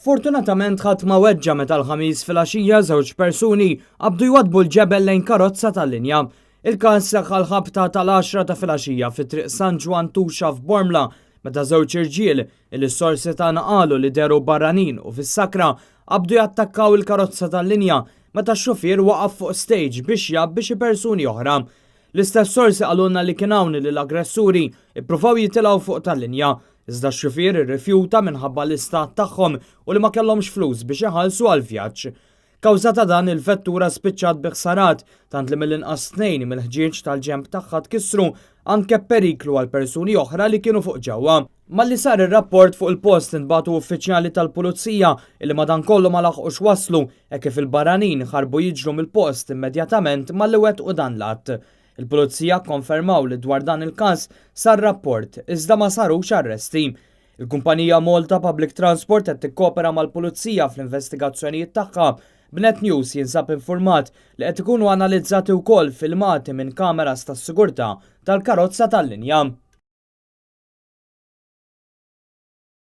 Fortunatament ħadd ma weġġa' meta l-Ħamis filgħaxija żewġ persuni qabdu jwaddbu l-ġebel lejn karozza tal-linja. Il-każ seħħ għall-ħabta tal-għaxra ta' filgħaxija fi Triq San Ġwann Tuxa f'Bormla meta żewġ irġiel, illi s-sorsi tagħna qalu li dehru barranin u fis-sakra, qabdu jattakkaw il-karozza tal-linja meta x-xufier waqaf fuq stage biex jgħabbi xi persuni oħra. L-istess sorsi qalulna li kien hawn li l-aggressuri ppruvaw jitilgħu fuq tal-linja, iżda x-xufier irrifjuta minħabba l-istat tagħhom u li ma kellhomx flus biex iħallsu għall-vjaġġ. Kawża ta' dan, il-vettura spiċċat bi ħsarat, tant li mill-inqas tnejn mill-ħġieġ tal-ġenb tagħha tkissru, anke b'periklu għal persuni oħra li kienu fuq ġewwa. Malli sar ir-rapport fuq il-post intbagħtu uffiċjali tal-Pulizija illi madankollu ma laħqux waslu hekk kif il-barranin ħarbu jiġru mill-post immedjatament malli wettqu dan l-att. Il-Pulizija kkonfermaw li dwar dan il-każ sar rapport iżda ma sarux arresti. Il-kumpanija Malta Public Transport qed tikkopera mal-Pulizija fl-investigazzjonijiet tagħha, b'Net News jinsab infurmat li qed ikunu analizzati wkoll filmati minn kameras tas-sigurtà tal-karozza tal-linja.